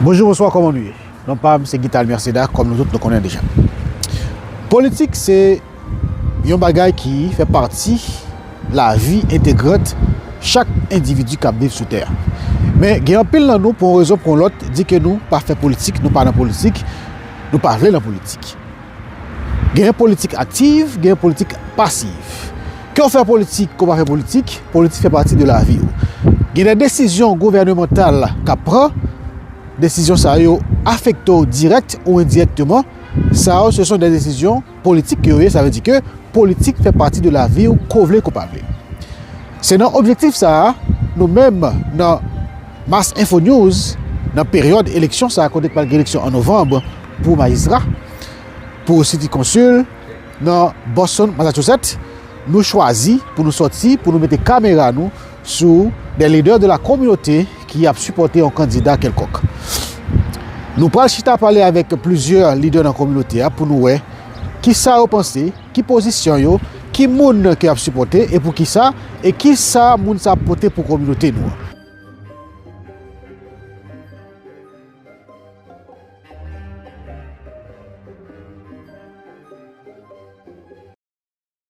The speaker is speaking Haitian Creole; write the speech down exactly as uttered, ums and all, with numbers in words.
Bonjou, bonswa, kòman nou ye? Non pa m se Guital Merceda, kòm nou tout nou konnen deja. Politik se yon bagay ki fè pati lavi entegrant chak endividi k ap viv sou tè a. Men gen anpil nan nou, pou yon rezon pou yon lòt, di ke nou pa fè politik, nou pa nan politik, nou pa vle nan politik. Gen politik aktiv, gen politik pasiv. Ke w fè politik, ke w pa fè politik, politik fè pati de lavi w. Gen de desizyon gouvènemantal k ap pran, desizyon sa yo afekte w dirèk ou endirèkteman. Sa yo, se son de desizyon politik ke yo ye, sa vle di ke politik fè pati de lavi w, ke w vle, ke w pa vle. Se nan objektif sa a, nou menm nan Mass Info News, nan peryòd eleksyon sa a, kote k pral gen eleksyon an novanm pou majistra, pou City Council, nan Boston, Massachusetts, nou chwazi pou nou sòti, pou nou mete kamera nou sou de lidè de la kominote ki ap sipòte yon kandida kèlkonk. Nou pral chita pale avèk plizyè lidè nan kominote a pou nou wè kisa yo panse, ki pozisyon yo, ki moun ke y ap sipòte e poukisa, e kisa moun sa ap pote pou kominote nou an.